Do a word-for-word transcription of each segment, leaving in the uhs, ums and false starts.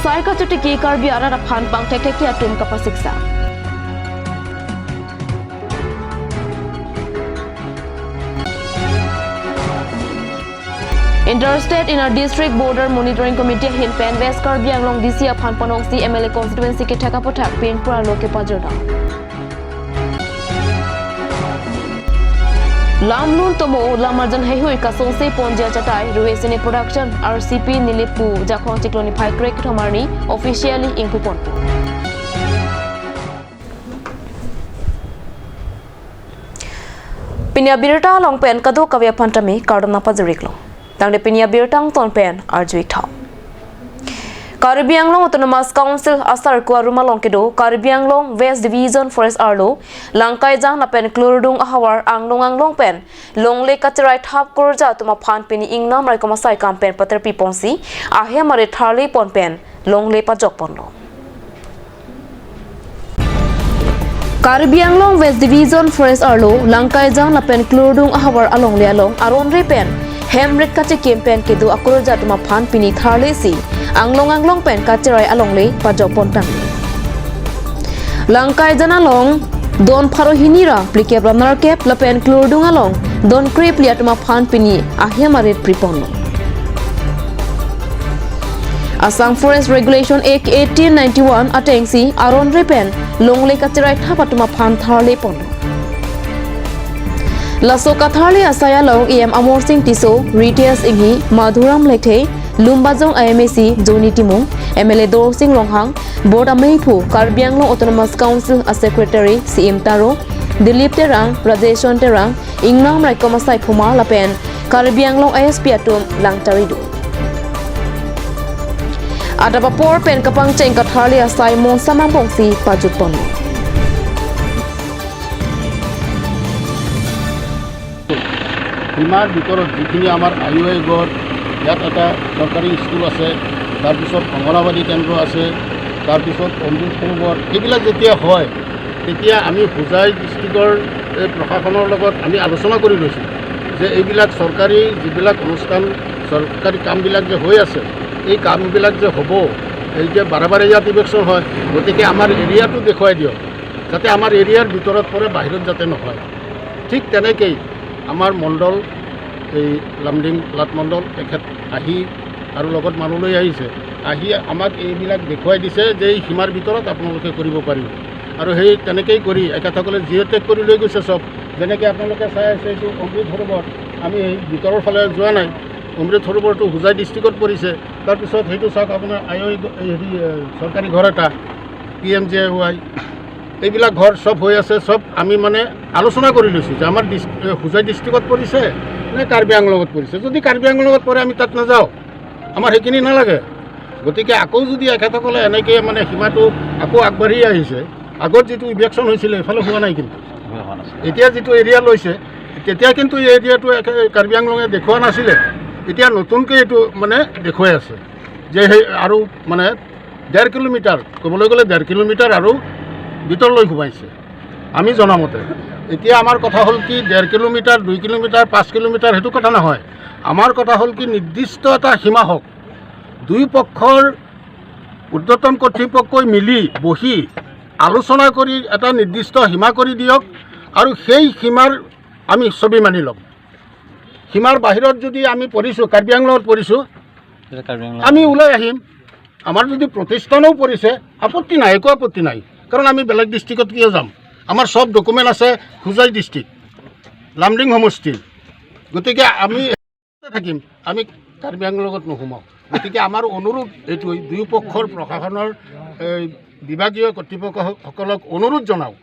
Sai kachotiki Karbi arat aphan pangthekthek atum kapasiksa. Inter-State Inter-District Border Monitoring Committee ahin pen West Karbi Anglong D C aphan panongsi M L A constituency kethek aputhak pinpur arlo kepajordam. Lamlun tomo lamarjan heihui kasongse ponji achatai Ruhe Cine Production R C P Nilip pu Jakhong chiklo niphai krek kethom arni officially ingpuponpo. Pini abirta along pen kadokave aphan tame kardom nangpajir-iklo. Tangte pini abirta angton pen arju-ik tha. Karbi Anglong Autonomous Council asarku arum along kedo Karbi Anglong West Division Forest arlo Langkaijang lapen Klurdung ahavar anglong anglong pen longle kacherai thap kurja atum aphan pini ingnam raikom asai kam pen paterpi ponsi ahem arit tharle pon pen longle pajok ponlo. Karbi Anglong West Division Forest arlo Langkaijang lapen Klurdung ahavar alongle along aronre pen hemrit kachekim pen kedo akurja atum aphan pini tharle si anglong anglong pen kacherai alongle pajok pontang. Langkaijang along don pharo hini ra phlikep ra nerkep lapen Klurdung along don krephli atum aphan pini ahem arit priponlo. Assam Forest Regulation Act eighteen ninety-one atengsi aronre pen longle kacherai thap atum aphan tharle ponlo. Laso katharle asai along E M Amor Sing Tisso, Ritesh Enghi, Madhuram Lekthe, Lumbajong I M A C Johnny Timung, M L A Dorsing Ronghang, Board ameiphu Karbi Anglong Autonomous Council a Secretary C M Taro, Dilip Terang, Rajesh Terang, ingnam raikom asai phuma lapen Karbi Anglong I S P atum langchari do. Adap apor pen kapangcheng katharle asai monsa mangpongsi pajut ponlo. সীমাৰ ভিতৰত যিখিনি আমাৰ আয়ু এগৰ, ইয়াত এটা চৰকাৰী স্কুল আছে, তাৰপিছত অংগনাবাদী কেন্দ্ৰ আছে, তাৰপিছত অমৃত সৰোবৰ, এইবিলাক যেতিয়া হয়, তেতিয়া আমি হোজাই ডিষ্ট্ৰিক্টৰ এই প্ৰশাসনৰ লগত আমি আলোচনা কৰি লৈছোঁ যে এইবিলাক চৰকাৰী যিবিলাক অনুষ্ঠান, চৰকাৰী কামবিলাক যে হৈ আছে, এই কামবিলাক যে হ'ব, এই যে বাৰে বাৰে ইয়াত ইলেকশ্যন হয়, গতিকে আমাৰ এৰিয়াটো দেখুৱাই দিয়ক, যাতে আমাৰ এৰিয়াৰ ভিতৰত পৰে, বাহিৰত যাতে নহয়। ঠিক তেনেকেই আমাৰ মণ্ডল, এই লামডিং লাট মণ্ডল, তেখেত আহি আৰু লগত মানুহ লৈ আহিছে, আহি আমাক এইবিলাক দেখুৱাই দিছে যে এই সীমাৰ ভিতৰত আপোনালোকে কৰিব পাৰিব। আৰু সেই তেনেকেই কৰি এখেতসকলে জিঅ' টেগ কৰি লৈ গৈছে চব। যেনেকে আপোনালোকে চাই আছে, এইটো অমৃত সৰোবৰ, আমি এই ভিতৰৰ ফালে যোৱা নাই, অমৃত সৰোবৰটো হোজাই ডিষ্ট্ৰিক্টত পৰিছে। তাৰপিছত সেইটো চাওক, আপোনাৰ আই অ' হেৰি, এ, চৰকাৰী ঘৰ এটা, পি এম জে ৱাই, এইবিলাক ঘৰ চব হৈ আছে, চব আমি মানে আলোচনা কৰি লৈছোঁ যে আমাৰ ডিচ-, এ, হোজাই ডিষ্ট্ৰিক্টত পৰিছে নে কাৰ্বি আংলঙত পৰিছে। যদি কাৰ্বি আংলঙত পৰে, আমি তাত নাযাওঁ, আমাৰ সেইখিনি নালাগে। গতিকে আকৌ যদি এখেতসকলে এনেকৈ মানে সীমাটো আকৌ আগবাঢ়ি আহিছে, আগত যিটো ইভিকশ্যন হৈছিলে, এইফালে হোৱা নাই, কিন্তু হোৱা নাছিলে। এতিয়া যিটো এৰিয়া লৈছে, তেতিয়া কিন্তু এই এৰিয়াটো একে কাৰ্বি আংলঙে দেখুওৱা নাছিলে, এতিয়া নতুনকৈ এইটো মানে দেখুৱাই আছে যে সেই আৰু মানে ডেৰ কিলোমিটাৰ, ক'বলৈ গ'লে ডেৰ কিলোমিটাৰ আৰু ভিতৰলৈ সোমাইছে। আমি জনামতে এতিয়া আমাৰ কথা হ'ল কি, ডেৰ কিলোমিটাৰ, দুই কিলোমিটাৰ, পাঁচ কিলোমিটাৰ, সেইটো কথা নহয়। আমাৰ কথা হ'ল কি, নিৰ্দিষ্ট এটা সীমা হওক, দুই পক্ষৰ ঊৰ্ধ্বতন কৰ্তৃপক্ষই মিলি বহি আলোচনা কৰি এটা নিৰ্দিষ্ট সীমা কৰি দিয়ক, আৰু সেই সীমাৰ আমি ছবি মানি ল'ম। সীমাৰ বাহিৰত যদি আমি পৰিছোঁ, কাৰ্বি আংলঙত পৰিছোঁ, তেতিয়া কাৰ্বি আংলং আমি ওলাই আহিম। আমাৰ যদি প্ৰতিষ্ঠানো পৰিছে, আপত্তি নাই, একো আপত্তি নাই, কাৰণ আমি বেলেগ ডিষ্ট্ৰিক্টত কিয় যাম? আমাৰ চব ডকুমেণ্ট আছে হোজাই ডিষ্ট্ৰিক্ট, লামডিং সমষ্টিৰ। গতিকে আমি থাকিম, আমি কাৰ্বি আংলঙত নোসোমাওঁ। গতিকে আমাৰ অনুৰোধ এইটোৱেই, দুয়ো পক্ষৰ প্ৰশাসনৰ, এই, বিভাগীয় কৰ্তৃপক্ষসকলক অনুৰোধ জনাওঁ।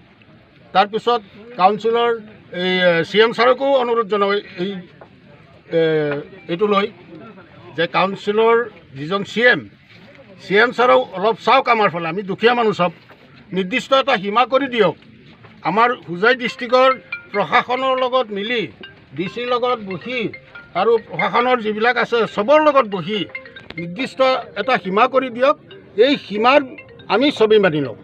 তাৰপিছত কাউন্সিলৰ এই, এ, চি এম ছাৰকো অনুৰোধ জনাওঁ এই, এ, এইটো লৈ যে কাউন্সিলৰ যিজন চি এম, চি এম ছাৰেও অলপ চাওক আমাৰ ফালে, আমি দুখীয়া মানুহ চব, নিৰ্দিষ্ট এটা সীমা কৰি দিয়ক। আমাৰ হোজাই ডিষ্ট্ৰিক্টৰ প্ৰশাসনৰ লগত মিলি, ডি চিৰ লগত বহি আৰু প্ৰশাসনৰ যিবিলাক আছে, চবৰ লগত বহি নিৰ্দিষ্ট এটা সীমা কৰি দিয়ক। এই সীমাৰ আমি ছবি মানি লওঁ,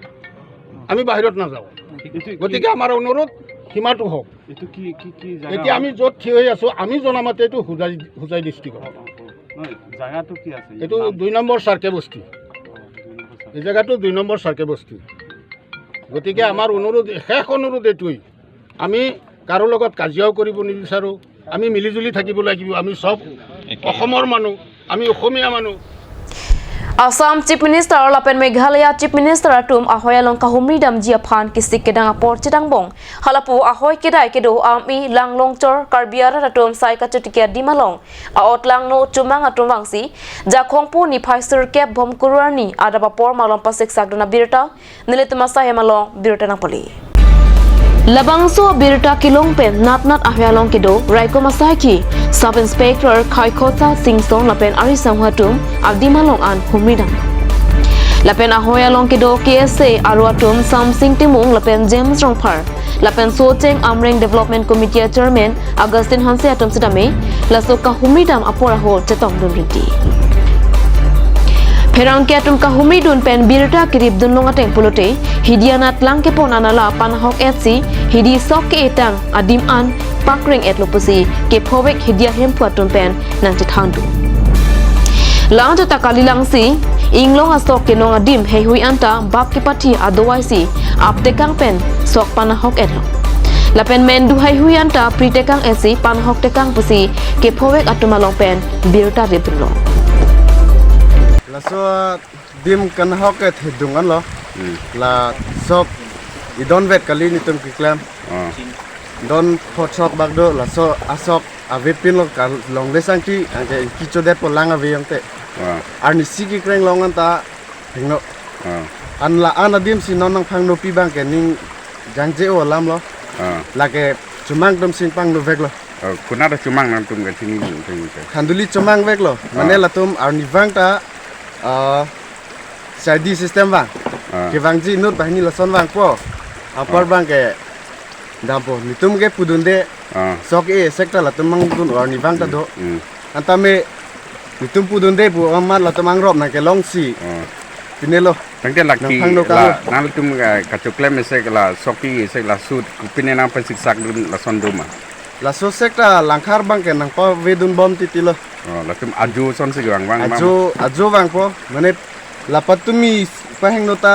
আমি বাহিৰত নাযাওঁ। এইটো কি গতিকে আমাৰ অনুৰোধ, সীমাটো হওক। এইটো কি, কি, কি জাগা এতিয়া হয়? আমি য'ত থিয় হৈ আছোঁ, আমি জনামতে এইটো হোজাই, হোজাই ডিষ্ট্ৰিক্টৰ। অ, অ, অ। নহয়, জাগাটো কি আছে? এইটো নাম? দুই নম্বৰ চাৰ্কে বস্তি। এই জেগাটো দুই নম্বৰ চাৰ্কে বস্তি। গতিকে আমাৰ অনুৰোধ, শেষ অনুৰোধ এইটোৱেই, আমি কাৰো লগত কাজিয়াও কৰিব নিবিচাৰোঁ। আমি মিলিজুলি থাকিব লাগিব। আমি চব অসমৰ মানুহ, আমি অসমীয়া মানুহ। Assam Chief Minister lapen Meghalaya Chief Minister atum ahoi along kahumri damji aphan kisik kedang apor chedangbong. Halapu ahoi kedai kedo army langlongchor Karbi arat atum sai kachotiki adim along a-ot langno chomang atum vangsi Jakhong pu niphai sirkep bom kurarni adap apor malom pasik sakdun abirta nelitum asai hem along birta nangpali. Labangso birta kelong pen natnat ahoi along kedo raikom asaikhi Sub Inspector Khaikhotsa Singson lapen ari sangho atum adim along an humri dam. Lapen ahoi along kedo K S A aro atum Samsing Timung lapen James Rongphar lapen Socheng Amreng Development Committee a Chairman Augustine Hanse atum sitame laso kahumri dam apor ahut chetongdun rinti. Pherangke atum kahumri dun pen birta kirip dunlong ateng pulote hidi anat lang kepon anala panahok etsi hidi sok ke-etang adim an pakreng etlo pusi kephovek hidi ahemphu atum pen nangchethandun. Lang jata kali langsi inglong asok kenong adim heihui anta bap kepathi adowai si aptekang pen sok panahok etlo. Lapen mendu heihui anta pri tekang etsi panahok tekang pusi kephovek atum along pen birta rip dunlo. Laso dim kanahok ke thedung anlo. Hmm. La sok idonvet kali netum keklem. Ah. Don phot sok bak do, laso asok avepinlo kalongle sangti, anke kechodetpo lang ave yangte. Ah. Arnisi kekreng long anta hingno. Ah. An la an adim si non nangphangnopi abang ke ning jangje-o alamlo. Ah. Lake chomang atum si pangnoveklo. Oh, konat chomang nangtum kachini nangtum ke? Khanduli chomang veklo. Mane Ah. latum arnivang ta, ah, C I D system vang. Ah. Kevangji inut banghini lason vangpo. Apor Ah. abang ke dampo. Netum ke pudunde Ah. sok e-sek ta latum mangdun arnivang ta Hmm. do. Hmm. Antame netum pudunde pu amat latum angrop nangkelongsi. Ah. Pinelo. Tangte laki Nangphangno la kang. nangtum ka, kachoklem esek la sok e-sek la sut kopine nangpasiksakdun lason do ma? Laso sek ta langkhar abang ke nangpavedun bom titilo. Oh, latum ajo sonsi vang vang ma? Ajo, ajo vangpo. Mane la patumi pahingno ta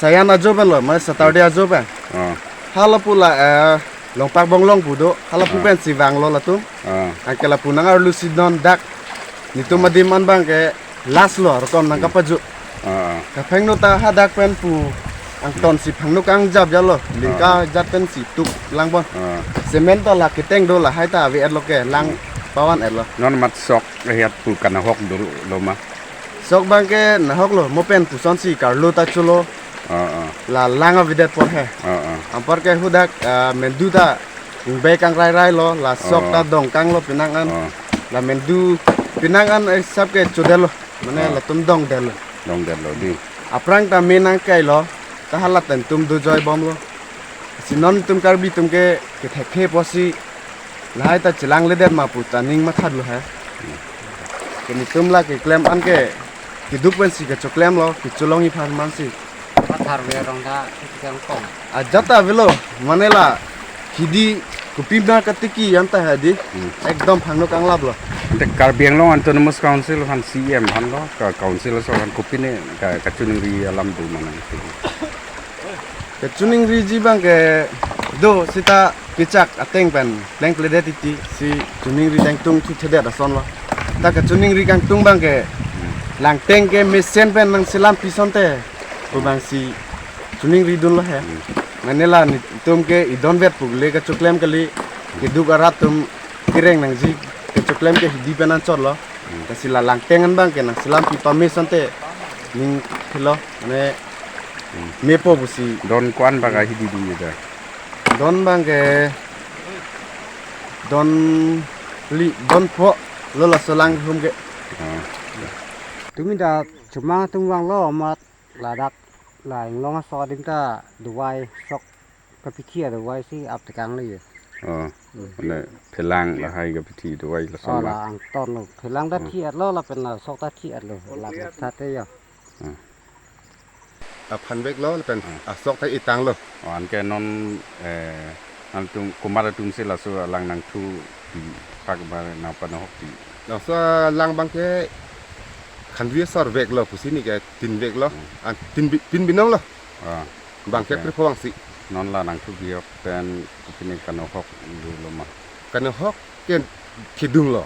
sayan ajo penlo, mane Saturday ajo pen. Oh. Halapu la, eh, Longpak Bonglong pu do, halapu Ah. pensi vanglo latum. Ah. Anke lapu nangarlusi non dak. Netum adim an abang ke last lo, rokom nang Hmm. kapaju. Ah, ah. Kaphengno ta hadak pen pu angton si phangno kangjap jalo, lingka Ah. jat pen si tuk langbon. Ah. Cement ta la keteng do lahai ta ave etlo ke, lang Hmm. pavan etlo. Non mat sok ahiat pu kanahok dolo ma? Sok abang ke nahok lo, mo pen pusonsi karlo ta chulo. Ah, ah. La lang avedet apor he. Ah, ah. Anpar ke hudak, ah, mendu ta ingbai kangrai rai lo, la sok Oh. ta dongkanglo penang an. Oh. La mendu penang an, eh, sab ke chodetlo. Mane Ah. latum dongdetlo. Dongdetlo dei. Aphrang ta me nangkailo, ta hala ten tum dojoi bomlo. Si non tum Karbi atum ke kethekthe pusi lahai ta chelangledet ma pu ta ning mathatlo he. Ke netum la keklem an ke keduk pensi kachoklemlo, kecholongji aphan mansi. Pathar ve rong ta kikang kong. Ajat ta avelo, mane la hidi kopima katiki anta hedi. Hmm. Ekdom phangno kanglaplo. Ante Karbi Anglong Autonomous Council aphan C E M aphan lo, ka council aso aphan kopine ka, kachiningri alam do ma nang? Kachiningriji abang ke do seta kechak ateng pen plengkledet titi si chiningri dengtung thuthedet ason lo. Ta kachiningri kangtung abang ke langteng ke mesen pen nangselam pisonte pu abang si chiningri dunlo he. Hmm. Mane la netum ke idonvet pu le kachoklem kali, keduk arat atum kereng nangji kachoklem ke hidi pen anchotlo. Hmm. Lasi la langteng an abang ke nangselam pi pamesonte ning thilo, mane Hmm. mepo pusi. Don ko-an bak ahidi dun ida? Don abang ke don phli, don pho lo laso lang hum ke. Ah. Tumi ta chomang atum vanglo amat ladak la inglong asok adim ta dovai sok kapithi adovai si aptekang le ye. Oh, Hmm. mane phelang lahai kapithi dovai lason Oh, ma? la angton lo. Phelang ta Hmm. thi-etlo lapen la sok ta thi-etlo. Lang sate ya. Hmm. Aphan veklo lapen Hmm. asok ta itanglo. Oh, anke non, eh, nangtum komat atum si laso alang nangthu pi pak ba nangpanahok pi? Laso alang abang ke Khandri asor vek lo pusi neke tin vek lo. Hmm. An tin bi-, tin binong lo. Ah. Bang ke, okay, krepho bang si. Non la nangthu biok pen pini kanohok dolo ma? Kanohok ke kedung lo.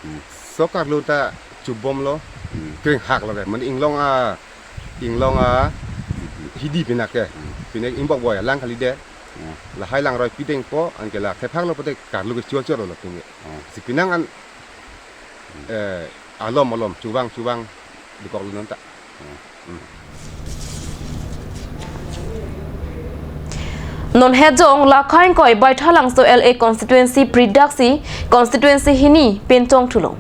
Hmm. So karlu ta chubom lo. Hmm. Kring hak lo ke. Mane inglong a, inglong a hidi pina ke. Hmm. Pine ingbok boi lang kali de. Hmm. Lahai langroi pidengpo, anke la thephak lo pute karlu ke chuo chuo lo pine. Hmm. Si pinang an, eh, alom alom chubang chubang dukok lo non ta. Hmm. Non hejong lakhai ingkoi Baithalangso L A constituency pridaksi constituency hini pintong thulo.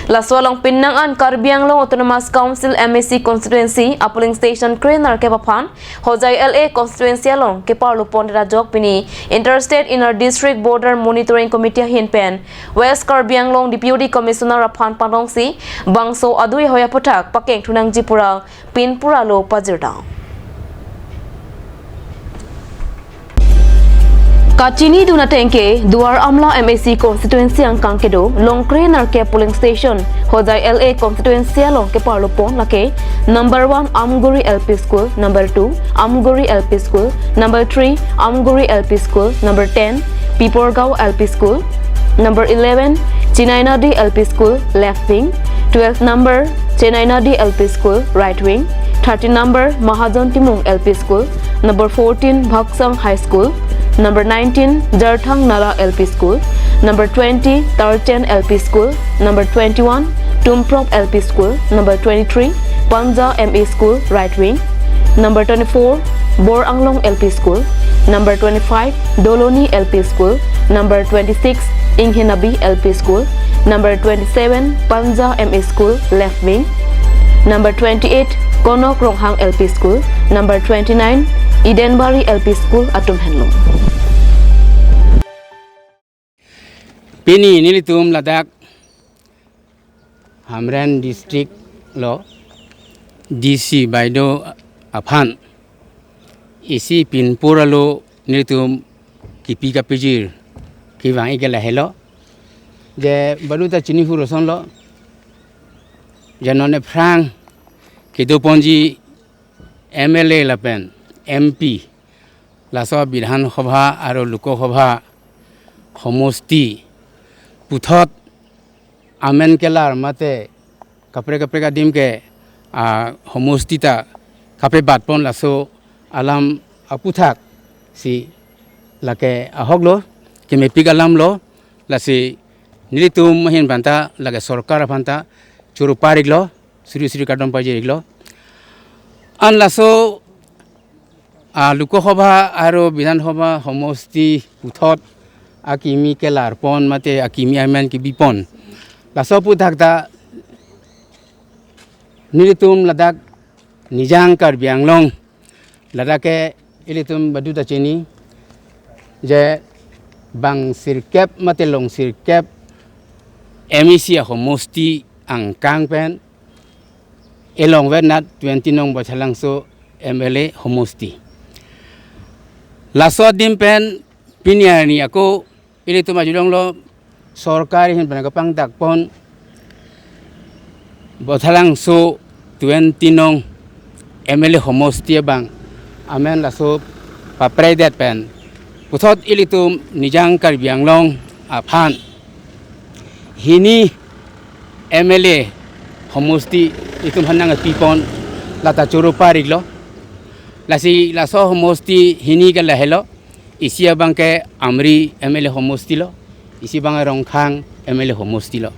Laso along pinnang an Karbi Anglong Autonomous Council M A C constituency a polling station krenerkep aphan Hojai L A constituency along keparlupon rajok pini Interstate Inner District Border Monitoring Committee ahin pen West Karbi Anglong Deputy Commissioner aphan pangdongsi bangso adui hoi aphuthak pakeng thunangji pura pin pura lo pajirdam. Kachinidun ateng ke Duar Amla M A C constituency angkang kedo longkre nerkep polling station Hojai L A constituency along keparlupon lake number one Amguri L P School, number two Amguri L P School, number three Amguri L P School, number ten Piporgaon L P School, number eleven Chennai Nadi L P School, left wing, twelve number Chennai Nadi L P School, right wing, thirteen number Mahajon Timung L P School, number fourteen Bhaksang High School, number nineteen Jarthang Nala L P School, number twenty Tarchen L P School, number twenty-one Tumprop L P School, number twenty-three Panja M E School, right wing, number twenty-four Bor Anglong L P School, number twenty-five Doloni L P School, number twenty-six Inghenabi L P School, number twenty-seven Panja M E School, left wing, number twenty-eight Konok Ronghang L P School, number twenty-nine Edenbari L P School atum henlo. Pini nelitum ladak Hamren district lo D C baido aphan isi pinpur alo nelitum kipi kapijir kevang ik lahelo. Je balu ta chini hu roson lo. Je non aphrang kedoponji M L A lapen M P, laso Bidhan Sabha aro Lok Sabha homosti puthot amen kelar mate kaprek kaprek adim ke, ah, homosti ta kapebatpon laso alam aputhak si lake ahok lo, kemepik alam lo, lasi nelitum ahin aphanta lake sorkar aphanta choro parik lo, suri suri kardom pajir ik lo. An laso, ah, Lok Sabha aro Bidhan Sabha homosti puthot akimi kelarpon mate akimi amen kebipon. Laso aputhak ta nelitum ladak Nijang Karbi Anglong ladak ke ilitum baduta chini je bang sirkep mate long sirkep M A C ahomosti angkang pen elong vet nat twenty nong Baithalangso M L A homosti. Laso adim pen pini arni ako ilitum ajulong lo sorkar ahin pen kapangdakpon Baithalangso twenty nong M L A homosti abang amen laso papredet pen puthot ilitum Nijang Karbi Anglong aphan hini M L A homosti itum hanang pipon lata choro parik lo. Lasi laso homosti hini ke lahelo. Isi abang ke Amri M L A homosti lo, isi abang Rongkhang M L A homosti lo.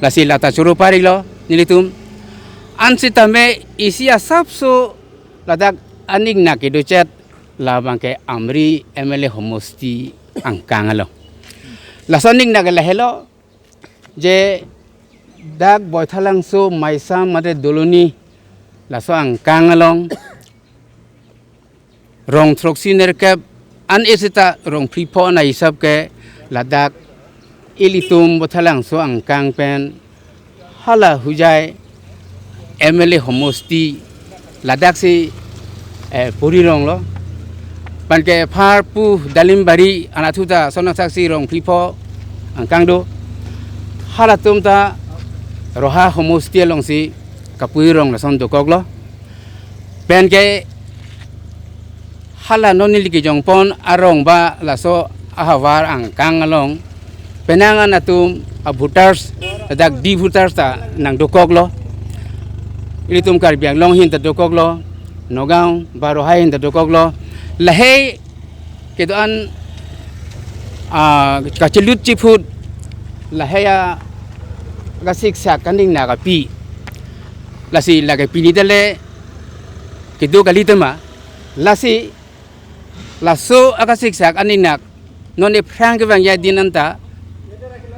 Lasi lata choro parik lo nelitum. Ansitame isi asapso ladak aning nak kedo chet labang ke Amri M L A homosti angkang lo. Laso aning nak lahelo je dak Baithalangso Maisam mate Doloni laso angkang along rong throksi nerkep an esita rong phli pho na hisap ke ladak ilitum Baithalangso angkang pen hala Hojai M L A homosti ladak si, eh, puri rong lo. Pan ke Pharpu Dalimbari anatthu ta sonaksaksi rong phli pho angkang do. Halatum ta Roha homosti alongsi Kapui rong lason dokoklo. Penke hala non neli kejongpon arong ba laso ahavar angkang along penang an atum a voters, ladak D voters ta nangdokoklo. Ilitum Karbi Anglong ahin ta dokoklo, Nagaon, Barohai ahin ta dokoklo. Lahei kedo-an, ah, kachelut chiphut, lahei akasiksak kaningnak api. Lasi lake pini tale kedo kali tema. Lasi laso akasiksak aningnak non aphrang kevangji adin anta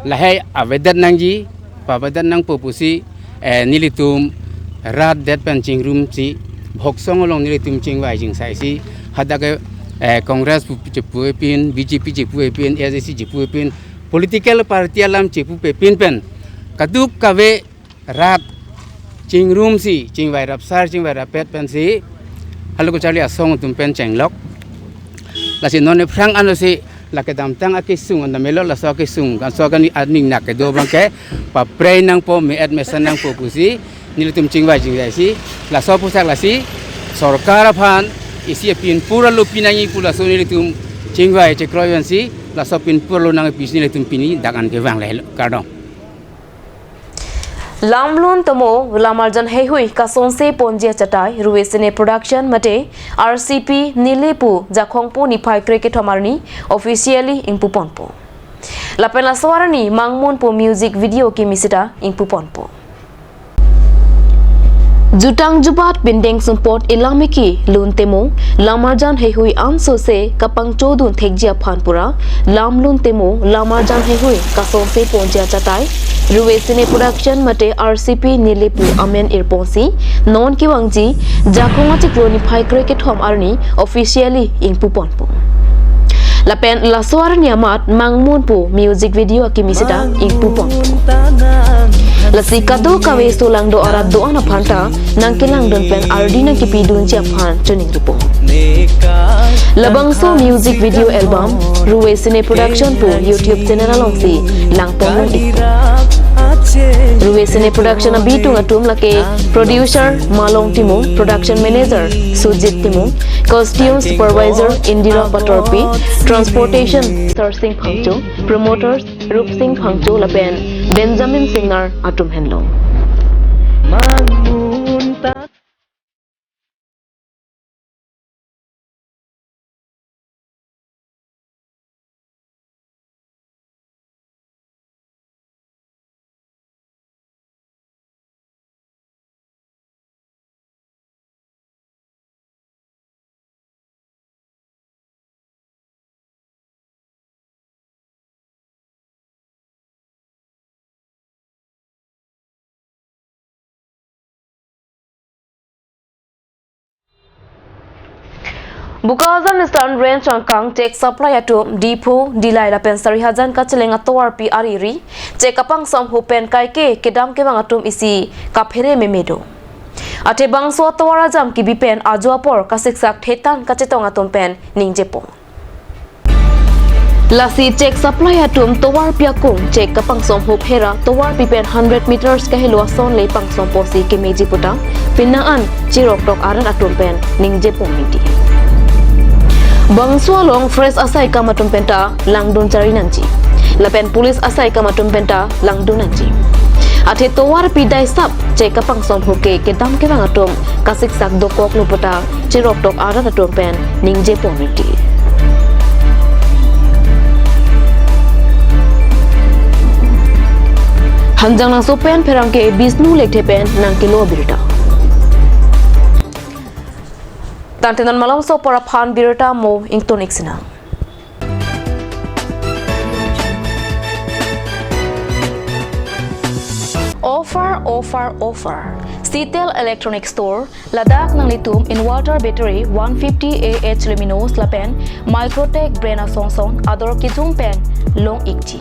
lahei avedet nangji, pavedet nangpo pusi, eh, nelitum rat det pen chingrumsi, Bhoksong along nelitum chingvai chingsaisi, hadak ke, eh, Congress pu chepu epin, B J P chepu epin, A D C chepu epin, political party alam chepupe pin pen kadokave rat chingrumsi, chingvai rapsar, chingvai rappet pensi, halaku charli asong atum pen chenglok. Lasi non aphrang ansi lake damtang akesung anta melo, laso akesung, laso aning, aningnak kedo abangke paprei nangpo, me-et mesen nangpo pusi nelitum chingvai chingsaisi, laso apotsi lasi sorkar aphan isi apin pura lo pinangji pu laso nelitum chingvai chekroi ansi, laso apin pura lo nangpisi nelitum pini dak an kevang lahelo, kardom. Lamlun Tomo Lamarjan Heihui kasonse ponji achatai Ruve Cine Production mate R C P Nile pu Jakhong pu niphai krekethom arni officially ingpuponpo. Lapen laso arni Mangmun pu music video kimi sita ingpuponpo. Jutang jubat pindeng sumpot ilamiki Lun Temo Lamarjan Heihui ansose kapangchodun thekji aphan pura Lamlun Temo Lamarjan Heihui kasonse ponji achatai Ruve Cine Production mate R C P Nile pu amen irponsi non kevangji Jakhong achiklo niphai krekethom arni officially ingpuponpo. Lapen laso arni amat Mangmun pu music video akimi sita ingpuponpo. Lasi kadokave solangdo arat do-an aphanta nangkelangdun pen ardi nangkipidunji aphan choningripo. Labangso music video album Ruve Cine Production pu YouTube channel alongsi langpon long-ikpo. Ruve Cine Production abitung atum lake producer Malong Timung, production manager Sujit Timung, costume supervisor Indira Patorpi, transportation Sarsing Phangcho, promoters Rupsing Phangcho lapen Benjamin Singnar atum henlo. Bokajan Eastern Range angkang chek supply atum Diphu, Dillai lapen Sarihajan kacheleng atovarpi ariri chek kapangsomhu pen kaike kedam kevang atum isi kaphere meme do. Athe bangso atovar ajam kebi pen ajo apor kasiksak thetan kachetong atum pen ningjepo. Lasi chek supply atum tovarpi akung chek kapangsomhu phera tovarpi pen hundred meters kahelo ason le pangsompo si kemeji puta penang an chiroktok arat atum pen ningjepo miti. Bangso along forest asai akam atum penta langdun chari nangji. Lapen police asai akam atum penta langdun nangji. Athe tovarpi daisap chek kapangsomhu ke kedam kevang atum kasiksak dokoklo puta chiroktok arat atum pen ningjepo miti. Hanjanglangso pen pherangke Bishnu Lekthe pen nangkelo abirta. Tangte non malomso apor aphan birta mo ingtun-ik sinang. Offer, offer, offer. Sitel Electronic Store, ladak nanglitum inverter battery one fifty A H luminous lapen Microtech brand asong song ador kejum pen long-ikji.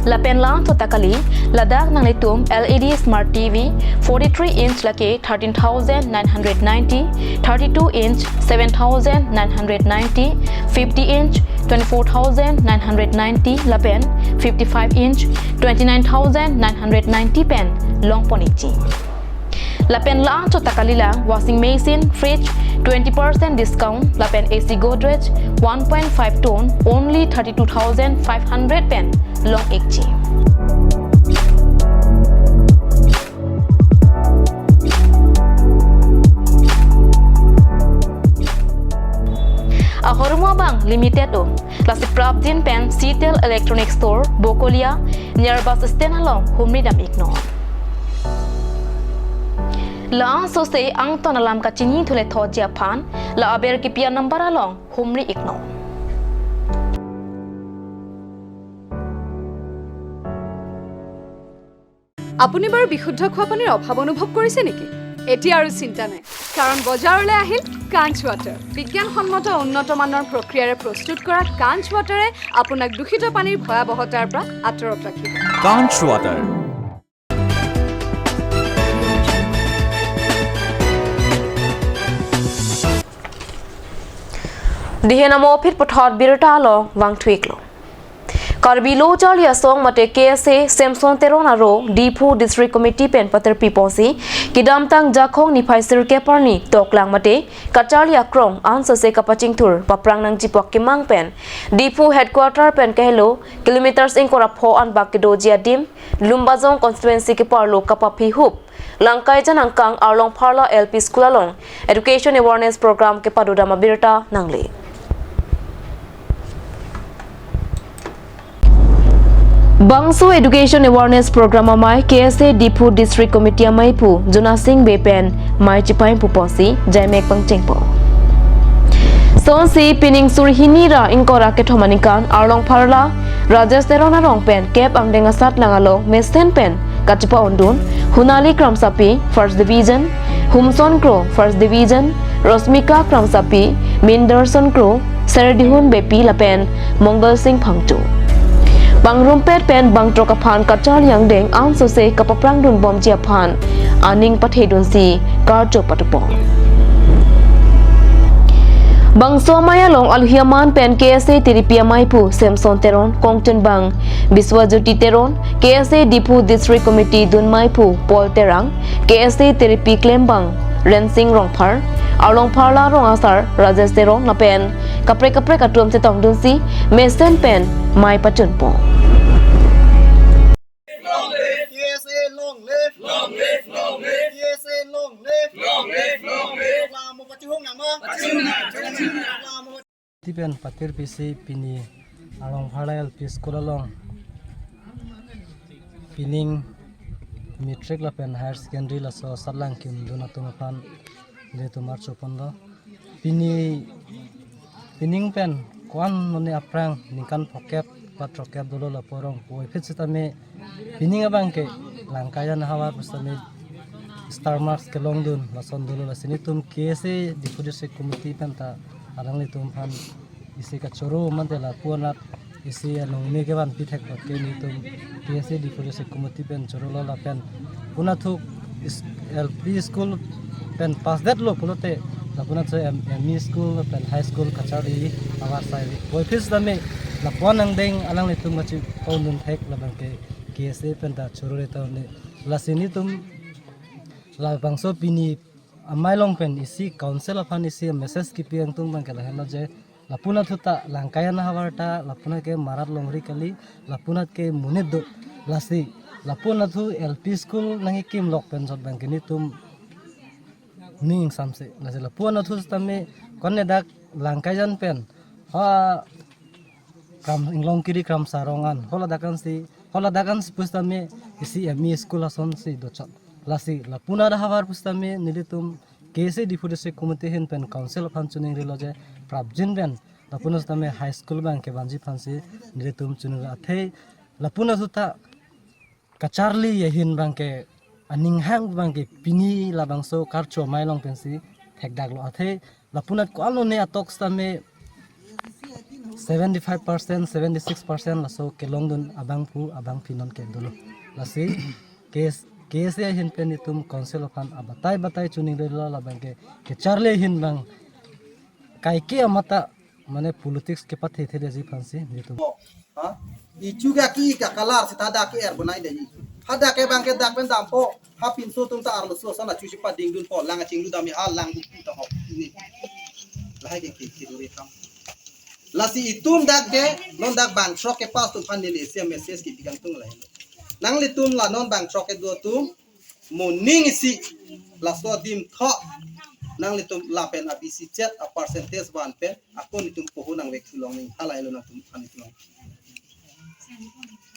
Lapen la-anchot ta kali, ladak nanglitum L E D smart T V forty-three inch lake thirteen thousand nine hundred ninety, thirty-two inch seven thousand nine hundred ninety, fifty inch twenty-four thousand nine hundred ninety lapen fifty-five inch twenty-nine thousand nine hundred ninety pen longpon-ikji. Lapen la-an chot ta kalilang washing machine, fridge, twenty percent discount, lapen A C Godrej one point five ton, only thirty-two thousand five hundred pen long-ikji. Ahormu abang limited o. Lasi prapjin pen Citel Electronic Store, Bokolia, near bus stand along humri dam-iknon. La-an sose angton alam kachinithule thotji aphan, la aber kipi a-number along humri-iknon. আপুনি বাৰু বিশুদ্ধ খোৱা পানীৰ অভাৱ অনুভৱ কৰিছে নেকি? এতিয়া আৰু চিন্তা নাই, কাৰণ বজাৰলৈ আহিল কাঞ্চ ৱাটাৰ। বিজ্ঞানসন্মত উন্নত মানৰ প্ৰক্ৰিয়াৰে প্ৰস্তুত কৰা কাঞ্চ ৱাটাৰে আপোনাক দূষিত পানীৰ ভয়াৱহতাৰ পৰা আঁতৰত ৰাখিব। Kanch Water. Dihen amo aphi puthot birta along vangthu-iklo. Karbi Lo Charli Asong mate K S A Samson Teron aro Diphu District Committee pen paterpi ponsi kedamtang Jakhong niphai sirkep arni toklang mate kacharli akrong ansose kapachingthur paphrang nangjipo akemang pen Diphu headquarter pen kahelo kilometers ingkoi ra pho anbak kedoji adim Lumbajong constituency keparlo kapaphi hup Langkaijan angkang Arlongpharla L P School along Education Awareness Program kepadodam abirta nangle. Bangso Education Awareness Program amei K S A Diphu District Committee ameipu Juna Singh Bey pen mei chipaipu ponsi jaimek pangchengpo. Sonsi pining suri hini ra ingkoi ra kethom aningkan Arlongpharla Rajesh Teron arong pen kep angdeng asatlang along mesen pen kachipa-ondun Hunali Kramsapi, First Division, Humson Kro, First Division, Rosmika Kramsapi, Minderson Kro, Serdihun Beypi lapen Mongal Singh Phangcho. Pangrumpet pen bangthrok aphan kacharli angdeng ansose kapaphrangdunbomji aphan aning pathedunsi karcho patupon. Bangso amei along alohi aman pen K S A Tiripi ameipu Samson Teron, kongchunbang Biswajyoti Teron, K S A Diphu District Committee dunmeipu Paul Terang, K S A Tiripi klembang Rensing Rongphar, Arlongpharla rong asar Rajesh Teron lapen kaprek kaprek atum chetongdunsi mesen pen mei pachunpo. K S A long live. Long live, long live. K S A long live. Long live, long live. Lamo pachihung nama. Pachihung nama. Lamo. Tipen paterpisi pini Arlongpharla L P School along pining matric lapen higher secondary laso asatlang kimdun atum aphan nelitum archo ponlo. Pini, pining pen ko-an noni aphrang ningkan phokep ba throkkep dolo lapu arong puvoiphit sitame pining abangke Langkaijan ahavar pusitame star marks kelongdun lason dolo, lasi nelitum K S A Diphu District Committee penta alanglitum aphan isi kachoro mate lapu anat isi anong me kevanpi thek apot ke nelitum K S A Diphu District Committee pen chorolo lapen lapu anatthu is-, L P school pen pass detlo pulote lapu anatthu M-, M E school pen high school kacharli ahavar sai. Puvoiphit sitame lapu-an angdeng alanglitum kachipondun thek labangke K S A penta chorore ta un-e. Lasi nelitum labangso pini amei along pen isi council aphan isi message kipi angtung abangke lahenlo je lapu anatthu ta Langkaijan ahavar ta lapu anat ke marat longri kali, lapu anat ke monit do, lasi lapu anatthu L P school nangkekimlok pen jot abangke nelitum ning samse, lasi lapu anatthu sitame ko-an ne dak Langkaijan pen ha Kram, Inglongkiri Kramsa arong an, haladak ansi, haladak ansi pusitame isi M E school asonsi dochot. Lasi lapu anat ahavar pusitame nelitum K S A Diphu District Committee ahin pen council aphan choningrilo je prapjin pen lapu anatthu sitame high school abangke vanji aphansi nelitum choningrilo, athe lapu anatthu ta kacharli ahin abangke aning hang abangke pini labangso karcho amei along pensi thekdaklo, athe lapu anat ko-an lone atok sitame seventy-five percent, seventy-six percent laso kelongdun abangphu abangphi nonke dolo. Lasi K S, K S A ahin pen nelitum council aphan abatai batai choningrilo, labangke kacharli ahin abang kaike amat ta mane politics kepathe theleji aphansi nelitum. Ha? Ichu ke aki ka color seta dak ke er bonai dei. Hadak ke bang ke dak pen dampo. Ha pinso atum ta arloso ason achu chipadingdunpo. Lang achinglu dam-i ha lang buku ta hok. Ini. Lahai ke ke ke duri kam. Lasi itum dak ke non dak bang throk ke pass atum aphan neli isi message kipi kangtung lahai. Nanglitum la non bang throk kedo atum moning isi laso adim tho. Nanglitum lapen a B C chet a percentage van pen ako nelitum poho nangvek thu longji, halahelo nangtum aphan itum.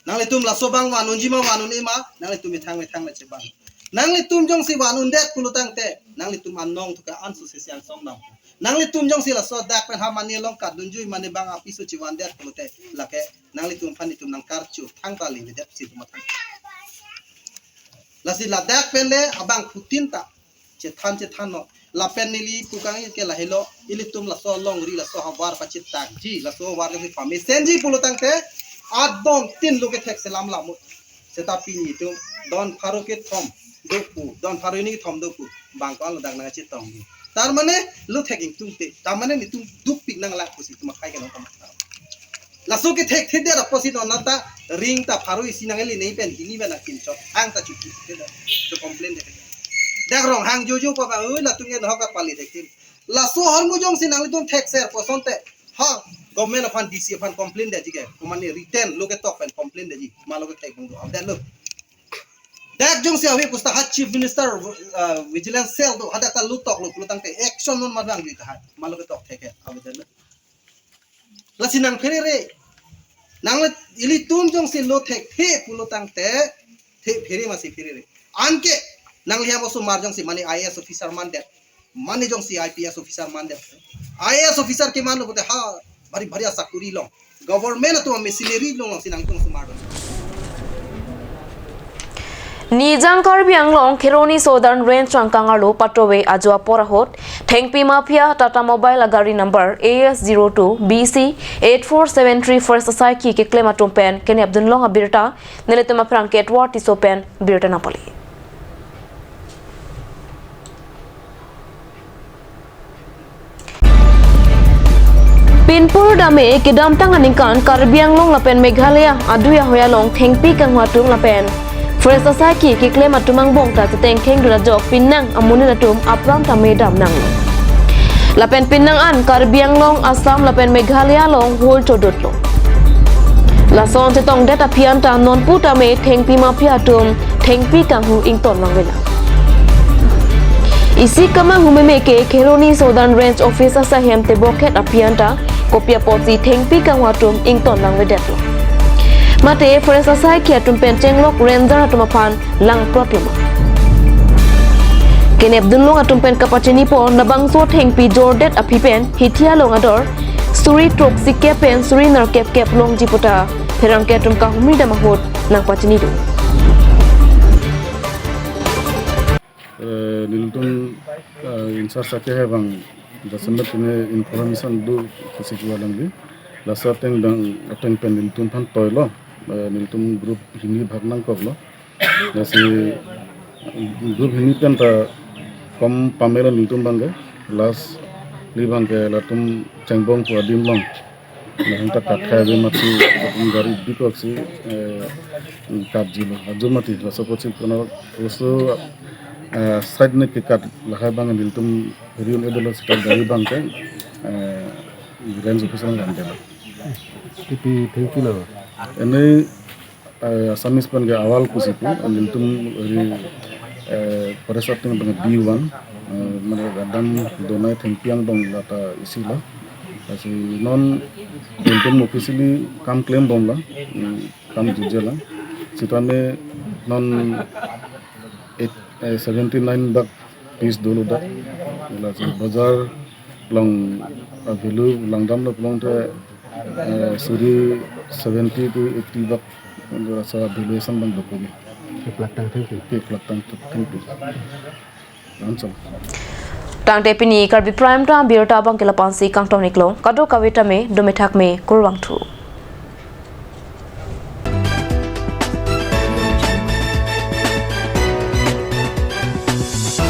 Nanglitum laso bang van unji ma van un-e ma, nanglitum methang methang le chebang. Nanglitum jongsi van undet pulo tangte, nanglitum anong tuka ansu sesiang song dam. Nanglitum jongsi laso dak pen ha mane along kadunjui mane bang apiso chevandet pulote, lake nanglitum aphan itum nangkarchu thangta livedet si matang. Lasi ladak pen le abang phutin ta chethan chethan no. Lapen neli pukang ke lahelo, ilitum laso longri laso havar pachit takji, laso havar ke pamesenji pulo tangte, adon tin lo kethek selam lamut. Seta pini itum don pharo kethom dopu, don pharo hini kethom dopu, bang ko-an lo dak nangchetongji. Tar mane lo thek ingtungte, tar mane nelitum dukpik nanglak pusi itum akhai ke nangkam. Laso kethekthedet apotsi non nata ring ta pharo isi nangli nei pen hini pen akin chot ang ta chuki thedet. So complain de. Dak Ronghang jojo pa ba, "Oi, latum ke nohok kapali thektin." Laso ahormu jongsi nanglitum thekser pu asonte, ha, government aphan D C aphan complain detji ke, komane written lo ketok pen complain detji, ma lo kethek bang do, update lo. Dak jongsi ave pusta ha Chief Minister, uh, Vigilance Cell do, hadak ta lo toklo pulo tangte action non ma bang jui ta ha, ma lo ketok thek ke, update lo. Lasi nangpherere. Nang le ilitum jongsi lo thekthe pulo tangte, thephere masi pherere. Anke, nangli hamo osomar jongsi mane I A S officer mandet. Mane jongsi I P S officer mandet. I A S officer kemanlo pulote ha, bari bari asakuri long. Government atum machinery long si nangtum osomar dong. Nijang Karbi Anglong Kheroni Southern Range angkang arlo patove ajo apor ahut thengpi mafia Tata Mobile agari number A S zero two B C eight four seven three first asaiki keklem atum pen kenep dunlong abirta nelitum aphrang ke Edward Tisso pen birta nangpale. Pinpur dame kedamtang aningkan Karbi Anglong lapen Meghalaya adui ahoi along thengpi kanghu atum lapen first asaiki keklem atum angbong ta chetengkheng dun ajok pinnang amonit atum apran tame damnang. Lapen pinnang an Karbi Anglong, Assam lapen Meghalaya along hul chodutlo. Lason chetongdet aphi anta nonpu tame thengpi mafia atum thengpi kanghu ington vangvelang. Isi kemanghu meme ke Kheroni Southern Range Office asaihem tebokhet aphi anta kopi apotsi thengpi kanghu atum ington vangvedetlo. Mate first asaiki atum pen chenglok ranger atum aphan langprotlo ma. Kenep dunlong atum pen kapachinipo labangso thengpi jordet aphi pen hithi along ador suri throksi kep pen suri nerkep kep longji puta pherangke atum kahumri dam ahut nangpachinidun. Eh, nelitum, eh, in-charge akehai abang jasemet pine information do pusi kedo alangli. Laso ateng abang ateng pen nelitum aphan toilo. Eh, nelitum group hini bhag nangkoklo. Lasi group hini pen ta kom pamelo nelitum abangke. Lastly abangke latum Chengbong pu adim along. Lahentak kakhai ave mati, latum gari bikoksi, eh, katjilo. Ajo mati, laso apotsi kono oso, eh, side ne kekat lahai abang nelitum ri un-edetlo seta gari abangke, eh, range officer nangdamdetlo. Kopi thengpi lo? Ini eh, Assamese pen ke awal pusi pu, nelitum ri, eh, forest ateng pen B one, eh, mane adam donai thengpi angbong lata isi lo. Lasi non nelitum officially kam klembomlang, mm, kam jutjelang. Sitame non eight, eh, seventy nine bak piece dolo dak. Lasi bazar along, ah, value langdamlo pulote, eh, suri seventy to eighty bak, eh, sa valuation abang dokok. Keplak tang thengpi. Keplak tang thengpi. Langsung. Tangte pini Karbi Prime Time birta abangke la-ansi kangton-iklo, kadokave tame dome thakme, kurvangthu.